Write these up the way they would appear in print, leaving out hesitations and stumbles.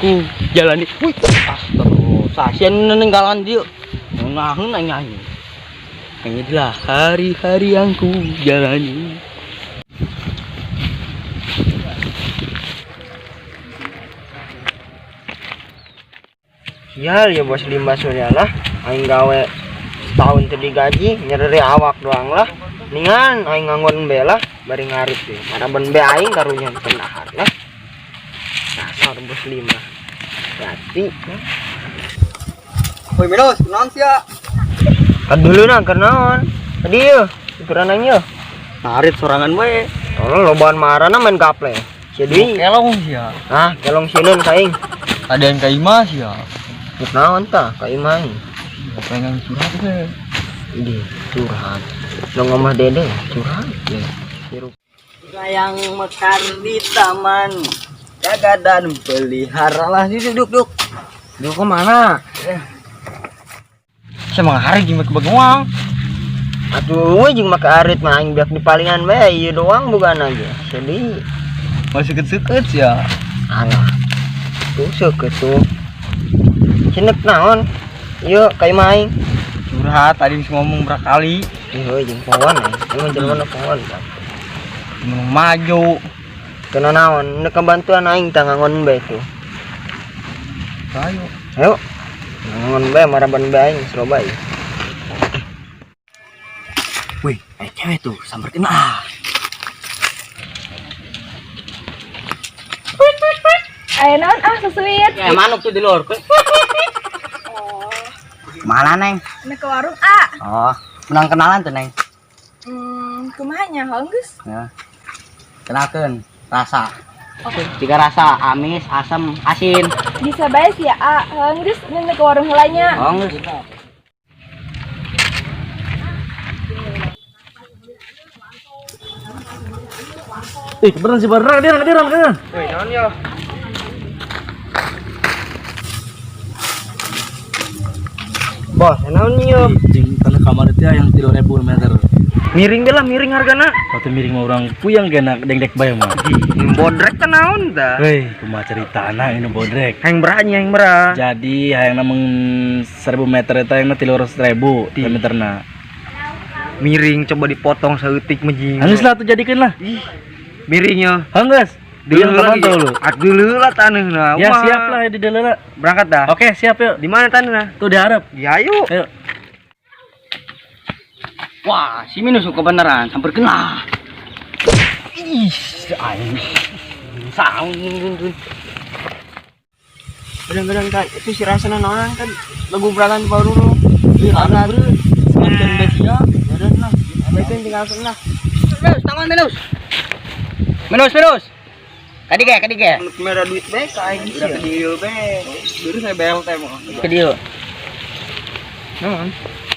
ku jalani. Wih, astagfirullah. Sasian ninggalan dia. Ngaheun aing nyanyi. Inilah hari-hari yang ku jalani. Sial ya bos limbah surya lah. Aing gawe setahun teu digaji, nyerere awak doang lah. Ningan aing nganggon be lah, bari ngarit deh. Maraban be aing karunya pendahar lah. Dasar bos limbah. Berarti. Woi Minus, kunaon sia? Kan dulu nah kenaon. Tadi yeuh, aturan aing yeuh. Ngarit sorangan we. Tolong lobaan marana main gaple. Sia deui. Kelong sia. Ah, kelong sieun ka aing. Ada yang ka imah sia. Geus naon tah ka imah aing. Pengen curhat we. Ih, curhat. Lo ngomah dede curhat ya. Hirup. Yang mekar di taman. Jaga dan peliharalah. Duduk, duduk. Duduk kemana? Saya hari jeung make bagoang. Atuh we jeung make arit mah aing biak di palingan bae ieu doang bukan aja. Sedih. Masih seukeut ya. Alah. Tuh seukeut tuh. Cinek naon? Ieu ka imah aing. Curhat tadi geus ngomong berapa kali. Ih, jeung pohon aing. Emang jelema pohon kan. Menung maju. Kena naon? Nek bantuan aing tah ngangon bae tuh. Ayo. Ayo. Ngangon bae maraban bae aing slow bae. Wih, cewek tuh samperkeun ah. Ayo naon ah sesuit. Ya manuk tuh di luar. Oh, Mana neng? nek ke warung ah. Oh, menang kenalan tuh neng. Kumaha nya geus? Ya. Kenalkeun rasa. Tiga rasa, amis, asam, asin. Bisa bae sih ya ah. Geus nek ke warung heula nya. Oh, geus. Ih, kebetulan si Barra, dia dia dia. Woi, naon yo? Bos, naon yo? Jeung tanah kamar itu yang 3.000 meter. Miring deh lah, miring hargana. Waktu miring mah orang puyang kena dengdek bae mah. Bodrek kan naon tah? Weh, kumaha ceritana ini bodrek. Hayang berah nya, hayang berah. Jadi hayang namung 1000 meter eta hayangna 300.000 meterna. Miring coba dipotong saeutik mah jeung. Geus lah tuh jadikeun lah. Ih, miring yo. Geus. Dulu Dulu lagi. lu. Dulu lah taneuhna. Ya Wah. siap lah di deuleu. Berangkat dah. Oke, siap yuk. Di mana taneuhna? Tuh diharap. Ya ayo. Ayo. Wah, si Minus kebenaran, samperkeun lah. Ih, aing. Saung. Bener-bener kan itu si rasana naon kan lagu beratan baru lu. Ih, ada bro. Semakin besia. Bener lah. Abaikan tinggalkan lah. Minus, tangan Minus. Minus, Minus. Kadi ge, kadi ge. Merah duit bae ka aing Udah ke dieu be. Dulu saya BLT mah. Ke dieu. Naon?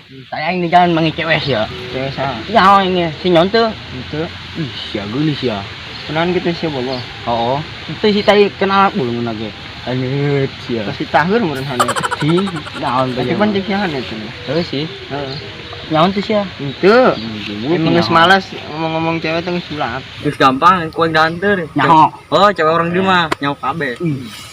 Saya ini jangan mangi cewek ya. Cewek saha? Ya ini si nyon tuh. Itu. Ih, sia geulis ya. Kenalan gitu sih bobo. Oh, itu si tadi kenal belum lagi. Anjir sia. Pasti tahur meureun hanet. Si, naon Tapi pan jeung hanet tuh. Terus sih. Heeh. Nyaon tuh sia. Itu. Emang geus malas ngomong-ngomong cewek teh geus sulap. Terus gampang, kue ganter. Nyaho. Oh, cewek orang di mah nyaho kabeh.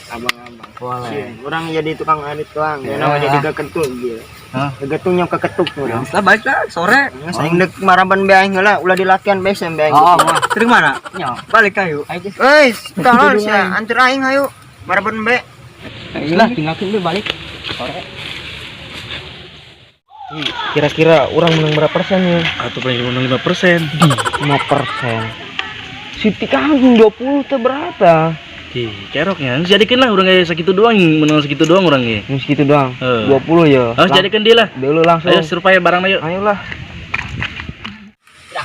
Abang-abang. Boleh. Orang jadi tukang arit doang, Ya. ya nama jadi keketuk gitu. Hah? Keketuk nyok keketuk urang. Lah balik lah sore. Geus aing deuk maraban bae aing heula, ulah dilatihan bae sem bae aing. Oh, mah. Terus mana? Nyaho. Balik ayo. Ayo geus. Euy, tolol sia, anter aing hayu. Maraban bae. Lah tinggalkeun be balik. Sore. Kira-kira orang menang berapa persen ya? Atau paling menang 5%. 5%. Siti kangkung 20 teh berapa? Ih, keroknya. Geus jadikeun lah urang kayak segitu doang, menang segitu doang urang ge. Ini segitu doang. Heeh. 20 ya. Harus jadikeun dia lah. Dulu langsung. Ayo survei barangnya yuk. Ayolah.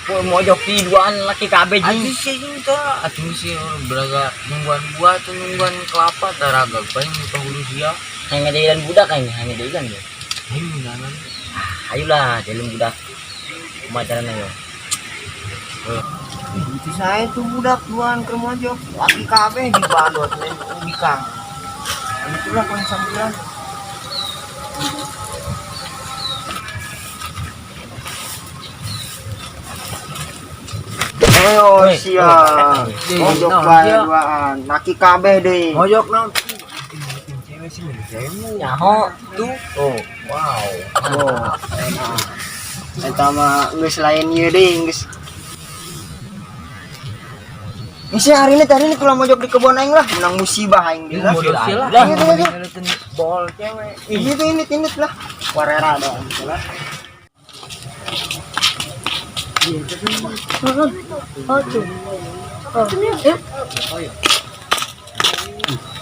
Aku mojok di duaan laki kabeh Aduh sih itu, aduh sih belaga nungguan buah tuh nungguan kelapa taraga paling muka hulu sia. Hanya jalan budak ini, hanya jalan ya. Ayo jalan. Ayolah, jalan budak. Kumaha carana yo? Itu saya tuh budak duaan ke mojok. Laki kabeh di bandot lain ubi kang. Itulah kau sambulan. Oh siap. Mojok bae duaan. Laki kabeh deui. Mojok naon? sih 1000. Nyaho tuh. Oh, wow. Oh, enak. Eta mah geus lain ieu deui geus. Geus ya, hari ini kalau mojok di kebun aing lah, menang musibah aing di lah. Model aing Lah, lah. itu aja. Bol cewek. Ini tuh ini lah. Warera dong gitu lah. Oh tuh. Oh. Yuk.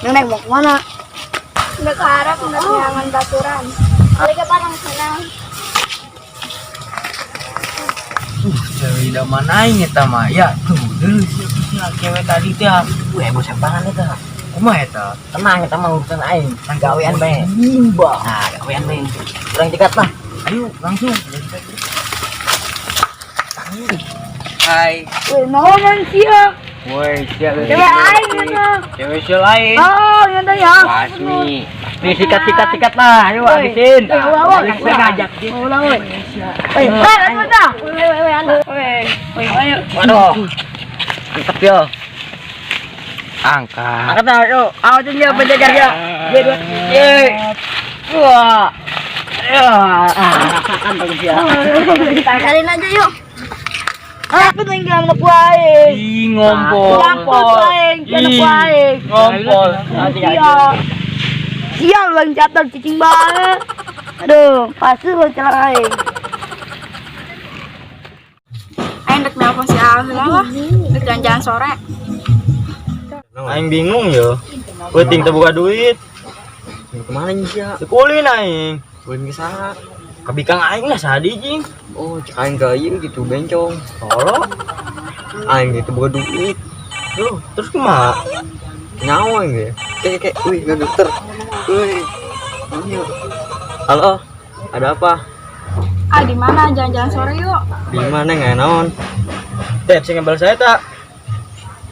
Neng, mau kemana? Nggak ke arah nggak nyangan baturan. Balik ke parang sana. Cewek idaman aing eta mah ya. Tuh, deuleu sia sia cewek tadi teh. Weh, bos apaan eta? Kumaha eta? Tenang eta mah urusan aing. Gawean bae. Nimba. Nah, gawean bae. Kurang cekat lah. Ayo langsung. Hai. Weh, naonan sia. Woi, siap. Cewek aing mana? Cewek sia lain. Oh, yang ya. Pasmi. Nih sikat sikat sikat lah. Ayo habisin. Weh, ulah, ulah. Saya ngajak dia. Ulah, weh. Weh, atuh dah. Weh, weh, weh, anu. Weh, weh, ayo. Waduh. Mantep yo. Angkat. Angkat dah, yo. Awas dia penjaga ya. Dia dua. Ye. Wah. Ya, ah, rasakan tuh dia. Tangkalin aja yuk. Aku tinggal anak buah aing. Ih, ngompol. Ngompol aing, anak buah aing. Ngompol. Iya. Sial bang catur cicing banget. Aduh, pasti bang celak aing. Aing dek nelpon si Al heula lah. Dek jalan-jalan sore. Aing bingung yo. Penting terbuka duit. Kemana nih sia? Sekulin aing. Ulin ke sana. Kabikang aing lah sadi jing. Oh, cek aing gaya gitu bencong. Tolong. Aing gitu buka duit. Duh, terus kumaha? Nyawa aing ge. Kayak kayak wih, nggak dokter. Wih. Ayo. Halo. Ada apa? Ah, di mana jalan-jalan sore yuk? Di mana nggak naon? Teh, sing ngebel saya tak?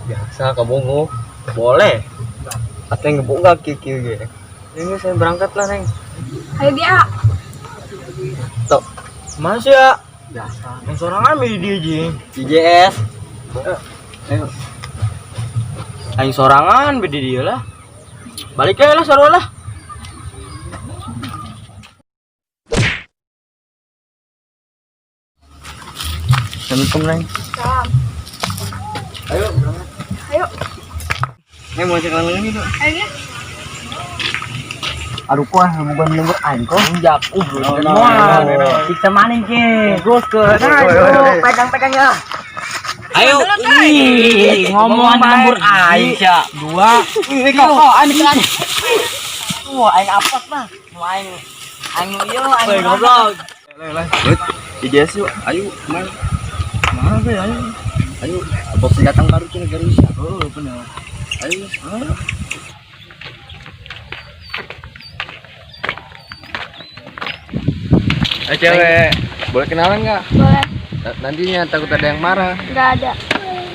Biasa ke Bongo. Boleh. Atau yang ngebongkar kieu ge. Ini saya berangkat lah, Neng. Ayo dia. Tok. Masih ya? Biasa. Yang sorangan di dia jing. IJS. Ayo. Aing sorangan beda dia lah. Balik aja lah sarua lah. Assalamualaikum, Neng. Salam. Ayo, berangkat. Ayo. Neng mau cek lagi dong. Ayo ya. Aduh, kuah bukan lembur aing kok. Injak. No, no. Siksa maning ke. Terus ke. Nah, pegang-pegang ya. Ayo, ih, ngomong lembur aing sia. Dua. Ih, kok aing kan. Wah, aing apes mah. Nu aing aing nu ieu aing. Woi, goblok. IJS yuk, ayo, kemana? Mana be ayo. Ayo, apa pendatang baru ke negara Indonesia? Oh, benar. Ayo. Ah. Eh cewek, boleh kenalan nggak? Boleh. Nantinya takut ada yang marah. Nggak ada.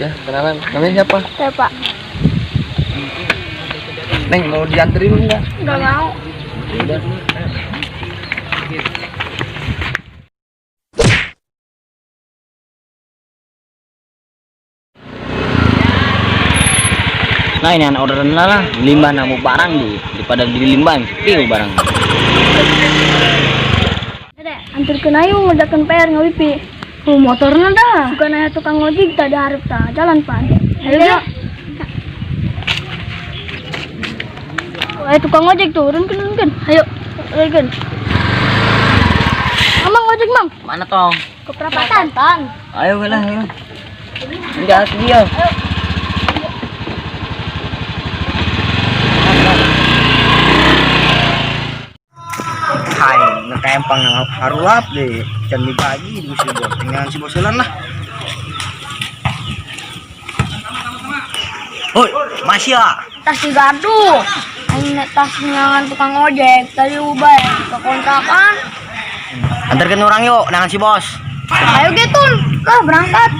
Ya, kenalan. Namanya siapa? Siapa? Neng, mau dianterin nggak? Nggak mau. Udah. Nah, ini anak orderan lah, limbah namu barang di daripada di limbah, piu barang. Dek, anturkeun ayo ngerjakeun PR ngawipi. Oh, motorna dah. Bukan aya tukang ojek tadi hareup tah, jalan pan. Ayo ya. Ayo tukang ojek tuh, turunkeun turunkeun. Ayo, turunkeun. Mang ojek mang. Mana tong? Ke perapatan. Ayo lah, ayo. Enggak dia. Hai, ngekempang yang harulap deh. Can dibagi di si bos. Tinggal si boselan lah. Hoi, masih ya. Tas digaduh. Aing tas nyangan tukang ojek tadi ubah ya ke kontrakan. Antarkan orang yuk, nangan si bos. Ayo gitu, lah berangkat.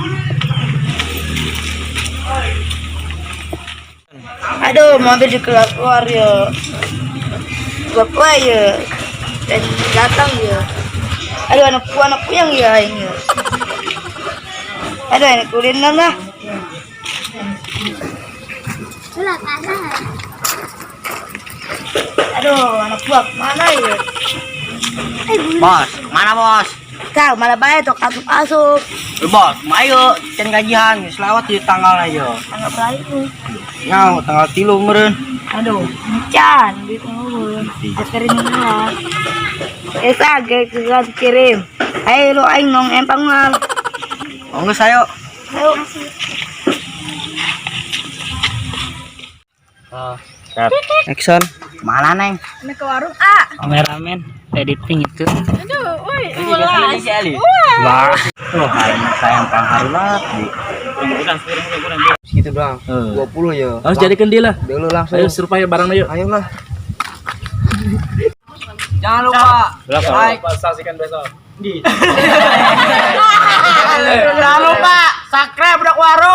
Aduh, mampir di keluar keluar ya. Bapak ya, dan datang ya. Aduh, anak puyang ya ini. Aduh, anak kulinan lah. Aduh, anak buah mana ya? Bos, mana bos? Kau malah bae tok asup-asup. Eh, bos, ayo can gajian, geus lewat di tanggal aja. Tanggal berapa itu? Nyau, tanggal 3 meureun. Aduh, can duit ngurun. Aterin lah. Esa ge kirim. Ayo lu aing nong empang mal. Oh, geus ayo. Ayo. Action. Mana neng? Ame ke warung A. Kameramen editing itu. Aduh, woi, ulas. Wah. Tuh, aing sayang pangharulat di. Segitu doang. Eh. 20 ya. Harus jadikan dia lah. Dulu langsung. Ayo suruh pakai barang yuk. Ayo lah. Jangan lupa like, Saksikan besok. jangan lupa subscribe budak warung.